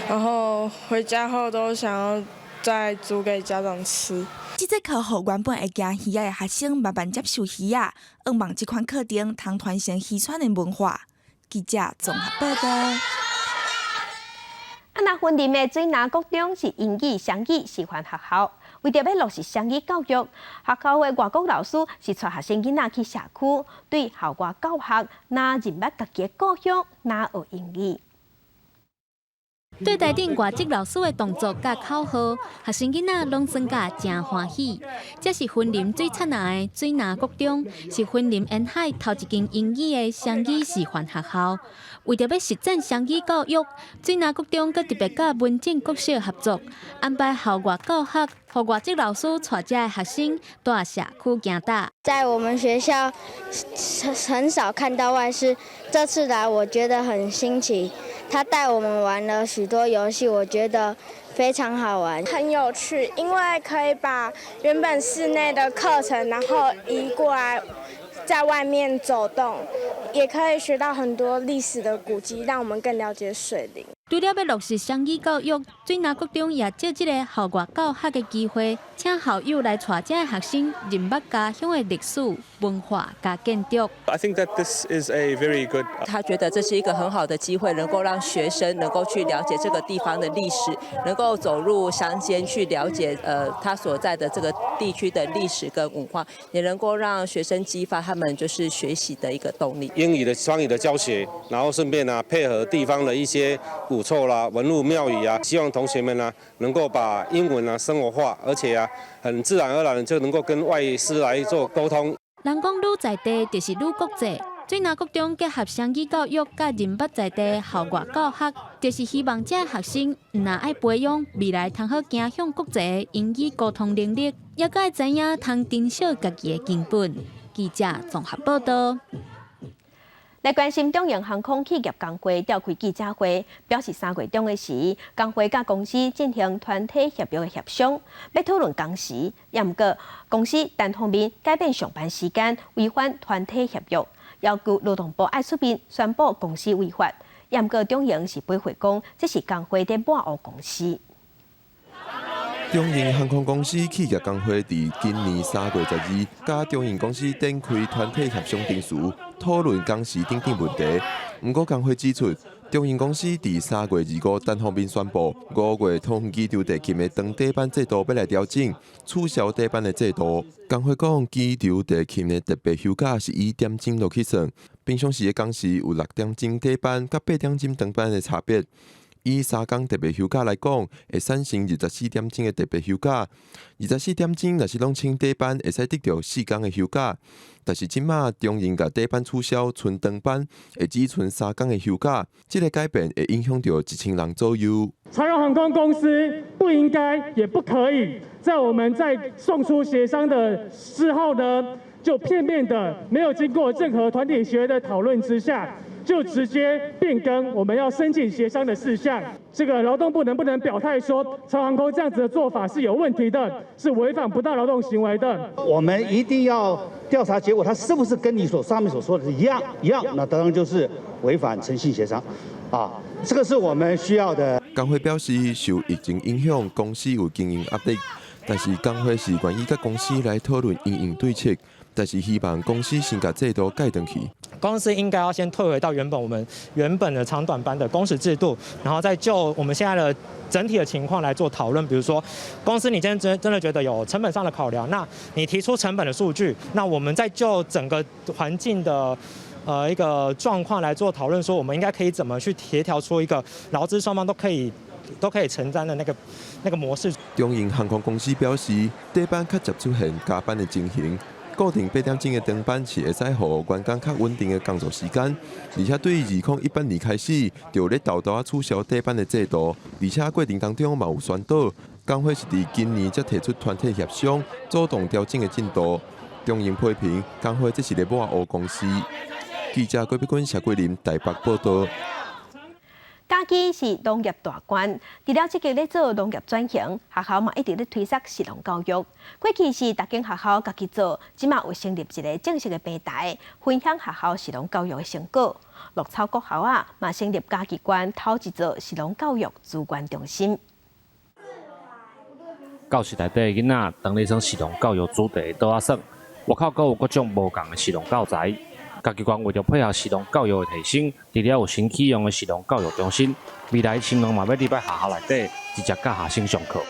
[SPEAKER 27] 然後回家後都想要再煮給家長吃。
[SPEAKER 22] 這節課予原本會驚魚仔的學生慢慢接受魚仔，向望這款課程通傳承漁村的文化。記者綜合報道。
[SPEAKER 1] 啊，那雲林的水林國中是英語雙語示範學校，為著欲落實雙語教育，學校的外國老師是帶學生囡仔去社區，對校外教學，若認捌家己的故鄉，若學英語。
[SPEAKER 28] 對台頂外籍老師的動作佮口號，學生囡仔攏耍甲誠歡喜。這是雲林水田仔的水林國中，是雲林沿海頭一間英語的雙語示範學校。為著欲實踐雙語教育，水林國中閣特別佮文正國小合作，安排校外教學，予外籍老師帶遮的學生蹛社區行踏。
[SPEAKER 29] 在我們學校很少看到外師，這次來我覺得很新奇。他帶我們玩了許多遊戲，我覺得非常好玩，
[SPEAKER 27] 很有趣，因為可以把原本室內的課程，然後移過來，在外面走動，也可以學到很多歷史的古蹟，讓我們更了解水林。
[SPEAKER 28] 除了欲落實雙語教育，水林國中也藉這个校外教學的機會，請校友來帶遮的學生認捌家鄉的歷史、文化佮建築。
[SPEAKER 3] I think that this is a very good.
[SPEAKER 5] 他覺得這是一個很好的機會，能夠讓學生能夠去了解這個地方的歷史，能夠走入鄉間去了解他所在的這個地區的歷史跟文化，也能夠讓學生激發他們就是學習的一個動力。
[SPEAKER 6] 英語的雙語的教學，然後順便呢配合地方的一些古厝啦、文物廟宇啊，希望同學們呢能夠把英文啊生活化，而且啊很自然而然就能夠跟外師來做溝通。
[SPEAKER 28] 人講愈在地就是愈國際，水林國中結合雙語教育佮認捌在地校外教學，就是希望遮學生毋但愛培養未來通好行向國際的英語溝通能力，猶閣會知影通珍惜家己的根本。記者綜合報道。
[SPEAKER 1] 來關心長榮航空企業工會召開記者會，表示3月中的時，工會佮公司進行團體協約的協商，欲討論工時，也毋過公司單方面改變上班時間，違反團體協約，要求勞動部愛出面宣布公司違法。也毋過長榮是回駁講，這是工會佇抹烏公司。
[SPEAKER 7] 長榮航空公司企業工會佇今年3月12，佮長榮公司展開團體協商程序，討論工時等等問題。毋過工會指出，長榮公司佇3月25單方面宣布，5月桃園機場地勤的長短班制度欲來調整，取消短班的制度。工會講，機場地勤的特別休假是以點鐘落去算，平常時的工時有6點鐘短班佮8點鐘長班的差別。以3工特別休假來講，會產生24點鐘的特別休假。24點鐘若是攏請短班，會使得著4工的休假。但是這馬長榮共短班取消，賰長班，會只賰3工的休假。這个改變會影響著1000人左右。
[SPEAKER 8] 長榮航空公司不應該，也不可以，在我們在送出協商的之後呢，就片面的沒有經過任何團體協約的討論之下，就直接變更我們要申請協商的事項。這個勞動部能不能表態說，長榮航空這樣子的做法是有問題的，是違反不當勞動行為的？
[SPEAKER 11] 我們一定要調查結果，他是不是跟你所上面所說的一樣一樣？那當然就是違反誠信協商，啊，這個是我們需要的。
[SPEAKER 7] 工會表示，受疫情影響，公司有經營壓力，但是工會是願意佮公司來討論因應對策，但是希望公司先共制度改轉去。
[SPEAKER 12] 公司應該要先退回到原本我們原本的長短班的工時制度，然後再就我們現在的整體的情況來做討論。比如說，公司你今天真真的覺得有成本上的考量，那你提出成本的數據，那我們再就整個環境的一個狀況來做討論，說我們應該可以怎麼去協調出一個勞資雙方都可以承擔的那個模式。
[SPEAKER 7] 長榮航空公司表示，短班較捷出現加班的情形。固定8點鐘的長班是會使予員工較穩定的工作時間，而且對2018年開始就咧沓沓仔取消短班的制度，而且過程當中嘛有宣導，工會是佇今年才提出團體協商，主動調整的進度。長榮批評工會這是咧抹烏公司。記者郭碧君、謝桂林台北報道。
[SPEAKER 1] 嘉義是農業大縣，除了積極咧做農業轉型，學校嘛一直咧推捒食農教育。過去是逐間學校家己做，這馬有成立一个正式的平台，分享學校食農教育的成果。鹿草國校仔，嘛成立嘉義縣頭一座食農教育資源中心。
[SPEAKER 23] 教室內底的囡仔，當咧耍食農教育主題的桌仔耍，外口閣有各種無仝的食農教材。嘉義縣為著配合食農教育的提升，除了有新啟用的食農教育中心，未來青農嘛欲入來學校內底直接教學生上課。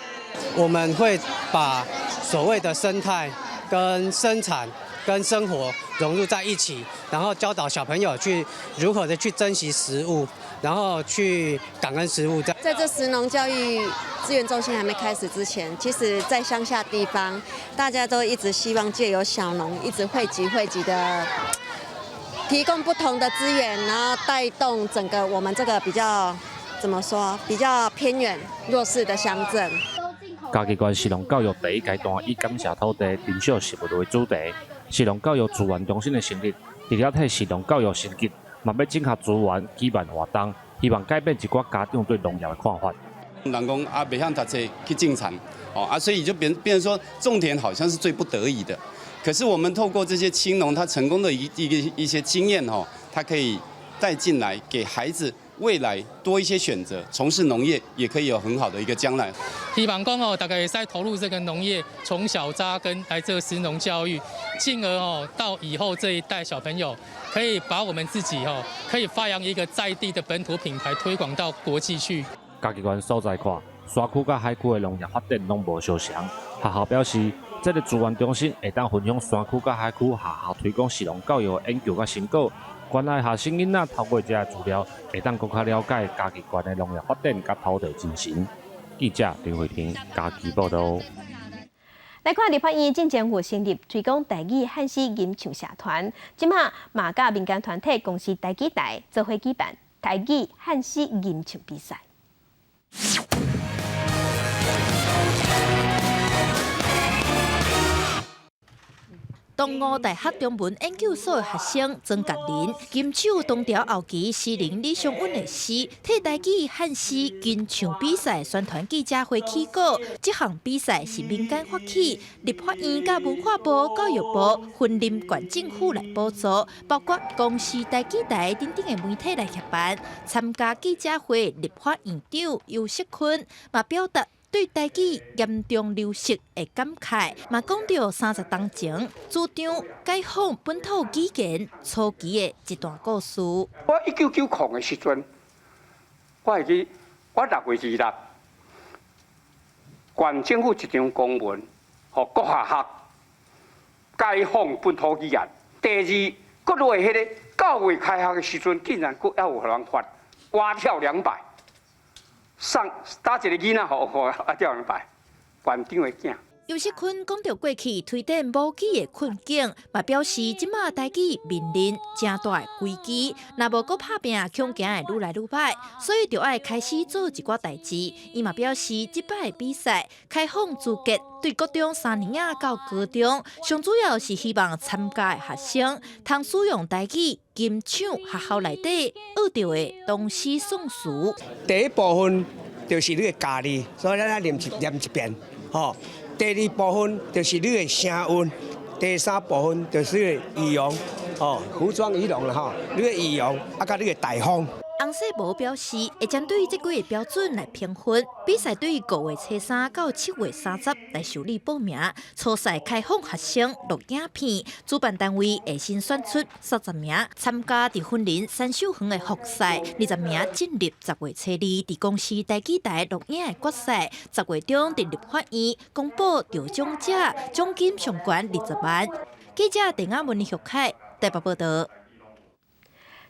[SPEAKER 25] 我們會把所謂的生態跟生產跟生活融入在一起，然後教導小朋友去如何的去珍惜食物，然後去感恩食物。
[SPEAKER 30] 在這食農教育資源中心還沒開始之前，其實在鄉下地方，大家都一直希望借由小農一直匯集匯集的，提供不同的資源，然後帶動整個我們這個比較怎麼說比較偏遠弱勢的鄉鎮。
[SPEAKER 23] 嘉義縣食農教育第一階段以感謝土地、珍惜食物為主題，食農教育資源中心的成立，除了替食農教育升級，嘛欲整合資源舉辦活動，希望改變一寡家長對農業的看法。
[SPEAKER 31] 人講啊，袂曉讀冊去種田，哦啊，所以就變成說種田好像是最不得已的。可是我們透過這些青農，他成功的一些經驗，吼，他可以帶進來給孩子。未來多一些選擇，從事農業也可以有很好的一個將來。
[SPEAKER 2] 希望講哦，大家會使投入這個農業，從小扎根來做食農教育，進而哦到以後這一代小朋友，可以把我們自己哦，可以發揚一個在地的本土品牌，推廣到國際去。
[SPEAKER 23] 嘉義縣所在看，山區佮海區的農業發展攏無相仝。學校表示，這個資源中心會當分享山區佮海區學校推廣食農教育的研究佮成果。關愛學生囡仔透過這个資料，會當閣較了解嘉義縣的農業發展佮土地精神。記者林慧婷嘉義報導。
[SPEAKER 1] 來看立法院進前有成立推廣台語漢詩吟唱社團，這馬嘛佮民間團體公視台語台做伙舉辦台語漢詩吟唱比賽。
[SPEAKER 4] 東吳大學中文研究所的學生曾覺林，金手東調後期詩人李尚允的詩，替台語漢詩吟唱比賽宣傳記者會起稿。這項比賽是民間發起，立法院佮文化部、教育部、雲林縣政府來補助，包括公視台語台等等的媒體來協辦。參加記者會，立法院長游錫堃嘛表達對台語嚴重流失的感慨，嘛講著30冬前主張解放本土語言初期的一段故事。
[SPEAKER 9] 我1990的時陣，我會記我6月26，縣政府一張公文，予各學校解放本土語言。第二，閣落來彼個9月開學的時陣，竟然閣猶有予人罰蛙跳200。送打一個囡仔，予蛙跳200，縣長的囝。
[SPEAKER 4] 游錫堃講著過去推展母語的困境，嘛表示這馬台語面臨誠大的危機，若無閣拍拚，恐驚會愈來愈歹，所以就愛開始做一寡代誌。伊嘛表示，這擺的比賽開放資格，對國中三年仔到高中，上主要是希望參加的學生通使用台語吟唱學校內底學著的唐詩宋詞。
[SPEAKER 10] 第一部分就是你的家己，所以咱愛念一遍，吼。第二部分就是你的聲韻，第三部分就是你的儀容，哦，服裝儀容啦吼，你的儀容啊，佮你的台風。
[SPEAKER 4] 洪世博表示，會針對這幾個標準來評分。比賽對5月初3到7月30來受理報名。初賽開放學生錄影片，主辦單位會先選出30名參加佇雲林三秀園的複賽，20名進入10月初2佇公視台語台錄影的決賽。10月中佇立法院公布得獎者，獎金上懸20萬。記者鄭亞文、玉凱台北報道。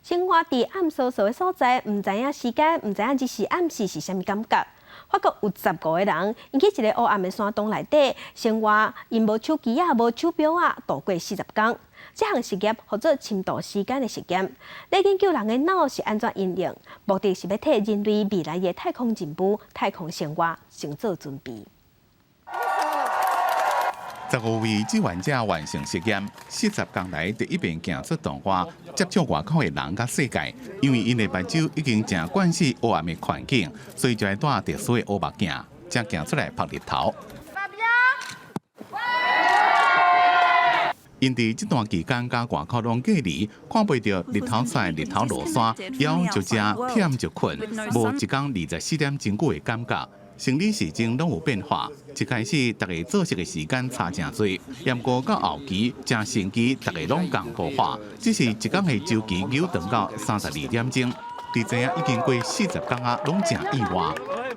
[SPEAKER 1] 生活佇暗嗖嗖的所在，毋知影時間，毋知影日時暗時是啥物感覺。法國有15個人，𪜶去一個黑暗的山洞內底生活，𪜶無手機仔，無手錶仔，度過40工。這項實驗號做深度時間的實驗，咧研究人的腦是按怎應用，目的是欲替人類未來的太空任務、太空生活先做準備。
[SPEAKER 13] 15位志願者完成實驗，40工來第一遍行出洞外，接觸外口的人佮世界。因為𪜶的目睭已經誠慣勢黑暗的環境，所以就愛戴特殊的烏目鏡，才行出來曝日頭。𪜶佇這段期間佮外口攏隔離，看袂著日頭出來、日頭落山，枵就食，忝就睏，無一工24點鐘久的感覺。生理時鐘攏有變化，一開始逐家作息的時間差誠濟，毋過到後期誠神奇，逐家攏仝步伐，只是一工的週期扭長到32點鐘。佇知影已經過40工啊，攏誠意外。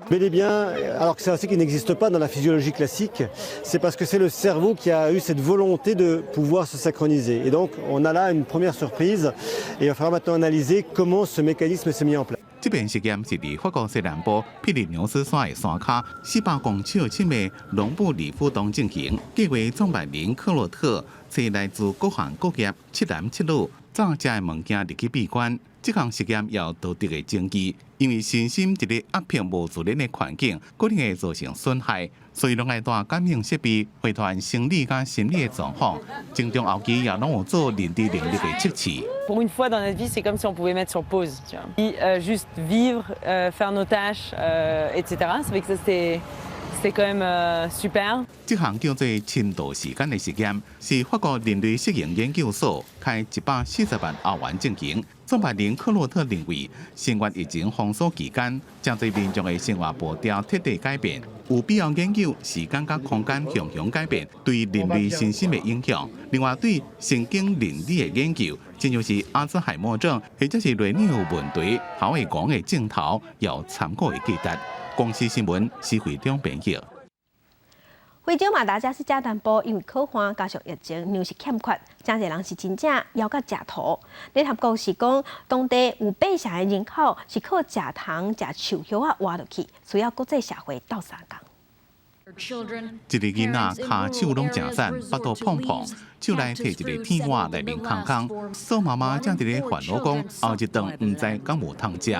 [SPEAKER 14] Bel et bien, alors que c'est un cycle qui n'existe pas dans la physiologie classique, c'est parce que c'est le cerveau qui a eu cette volonté de pouvoir se synchroniser. Et donc, on a là une première surprise et il va falloir maintenant analyser comment ce mécanisme s'est mis en place.
[SPEAKER 13] 這遍實驗是佇法國西南部庇里牛斯山的山跤400公尺深的隆布里夫洞進行。計劃創辦人克洛特揣來自各行各業7男7女，罩遮的物件入去閉關。這項實驗有道德的爭議，因為身心佇咧壓迫無自然的環境，可能會造成損害，所以攏愛帶感應設備，回傳生理佮心理的狀況。前中後期也攏有做認知能力的測試。
[SPEAKER 15] Pour une fois dans notre vie, c'est comme si on pouvait mettre sur pause, tu vois. Juste vivre, faire nos tâches, etc. Ça fait que ça c'était quand même super.
[SPEAKER 13] 這項叫做深度時間的實驗，是法國人類適應研究所開140萬歐元進行。創辦人克洛特認為，新冠疫情封鎖期間，誠濟民眾的生活步調徹底改變，有必要研究時間佮空間雄雄改變對人類身心的影響。另外，對神經倫理的研究，親像是阿茲海默症或者是顱腦有問題，喉會講的症頭有參考的價值。公視新聞施惠中編譯。
[SPEAKER 1] 非洲馬達加斯加南部因為洘旱加上疫情，糧食欠缺，誠濟人是真正枵甲食塗。聯合國是講，當地有八成的人口是靠食蟲、食樹葉仔活落去，需要國際社會鬥相共。
[SPEAKER 13] 一个囡仔跤手攏誠瘦，腹肚膨膨，手內提一个鐵碗，內面空空。蘇媽媽正佇咧煩惱講，後一頓毋知敢有通食，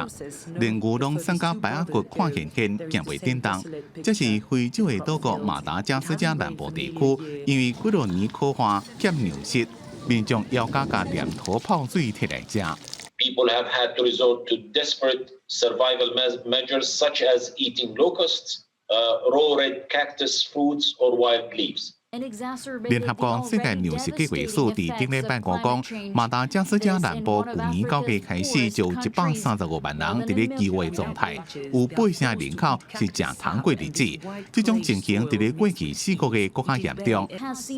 [SPEAKER 13] 連牛攏瘦甲白仔骨看現現，行袂振動。這是非洲的島國馬達加斯加南部地區，因為幾落年洘旱欠糧食，民眾枵甲共黏土泡水提來食。
[SPEAKER 16] People have had to resort to desperate survival measures such as eating locusts, raw red cactus fruits or wild leaves.
[SPEAKER 13] 聯合國世界糧食計劃署佇頂禮拜五講，馬達加斯加南部舊年9月開始就有135萬人佇咧飢餓狀態，有八成人口是食蟲過日子。這種情形佇咧過去4個月閣較嚴重。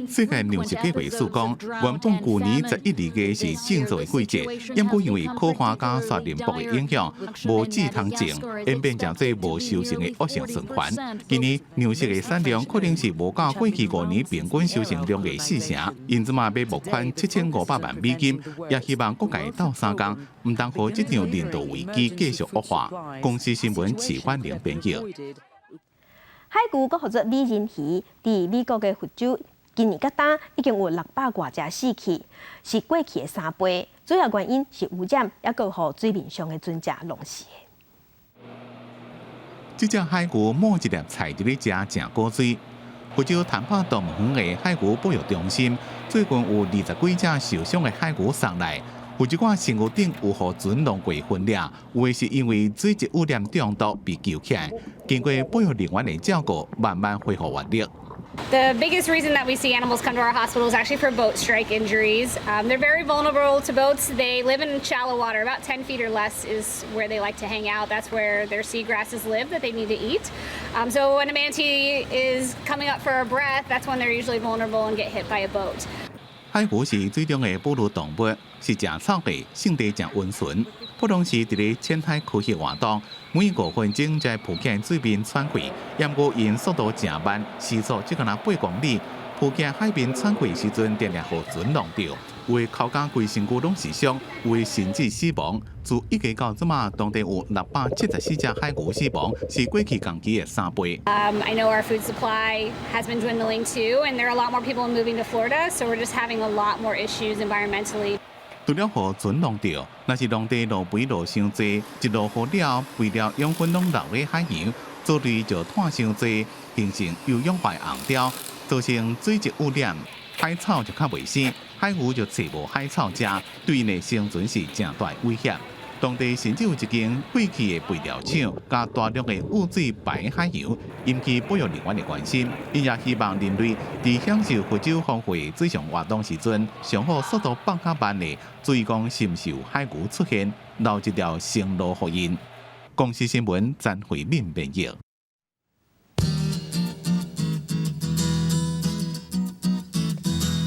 [SPEAKER 13] 世界糧食計劃署講，原本舊年11、12月是種作的季節，毋過因為洘旱佮沙塵暴的影響，無季通種，演變成做無收成的惡性循環。今年糧食的產量可能是無夠過去5年平均收成量的四成，𪜶這馬欲募款7500萬美金，也希望各界鬥相共，毋通予這場人道危機繼續惡化。公視新聞齊歡玲編譯。
[SPEAKER 1] 海牛閣號做美人魚，佇美國的佛州，今年到今已經有600外隻死去，是過去的3倍。主要原因是污染，抑閣予水面上的船隻弄死。
[SPEAKER 13] 這隻海牛摸一粒菜佇咧食，誠古錐。佛州坦帕動物園的海牛保育中心最近有20幾隻受傷的海牛送來，有一寡身軀頂有予船弄過痕跡，有的是因為水質污染中毒被救起來，經過保育人員的照顧，慢慢恢復活力。
[SPEAKER 17] The biggest reason that we see animals come to our hospital is actually for boat strike injuries. They're very vulnerable to boats. They live in shallow water, about 10 feet or less is where they like to hang out. That's where their seagrasses live that they need to eat. So when a manatee is coming up for a breath, that's when they're usually vulnerable and get hit by a boat.
[SPEAKER 13] 海牛是水中的哺乳動物，是食草的，性地誠溫順。普通時佇咧淺海區域活動，每5分鐘才浮起來水面喘氣。毋過𪜶速度誠慢，時速只敢若8公里。浮起海面喘氣時陣，定定予船弄著，有的口甲規身軀攏是傷，有的甚至死亡。自一月到這馬，當地有674隻海牛死亡，是過去同期的3倍。
[SPEAKER 17] I know our food supply has been dwindling too, and there are a lot more people moving to Florida, so we're just having a lot more issues environmentally.
[SPEAKER 13] 除了予船弄著，若是農地落肥落傷濟，一落雨了，肥料養分攏流入海洋，藻類就湠傷濟，形成有氧化紅條，造成水質污染，海草就較袂生，海牛就揣無海草食，對𪜶的生存是誠大威脅。當地甚至有一間廢棄的肥料廠，佮大量的污水排海洋，引起保育人員的關心。𪜶也希望人類佇享受非洲豐富的水上活動時陣，上好速度放較慢的，注意講是毋是有海牛出現，留一條生路予𪜶。公視新聞詹慧敏編譯。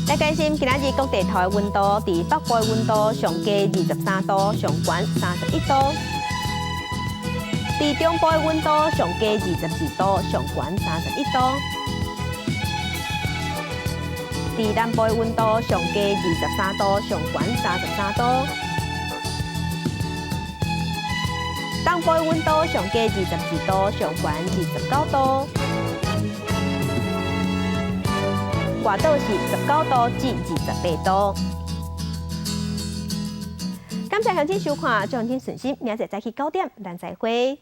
[SPEAKER 1] 來關心今仔日各地頭的溫度，佇北部的溫度上低23度，上懸31度；佇中部的溫度上低22度，上懸31度；佇南部的溫度上低23度，上懸33度；東部的溫度上低22度，上懸29度。外島是19度至28度。感謝鄉親收看，祝您順心，明仔載早起9點，咱再會。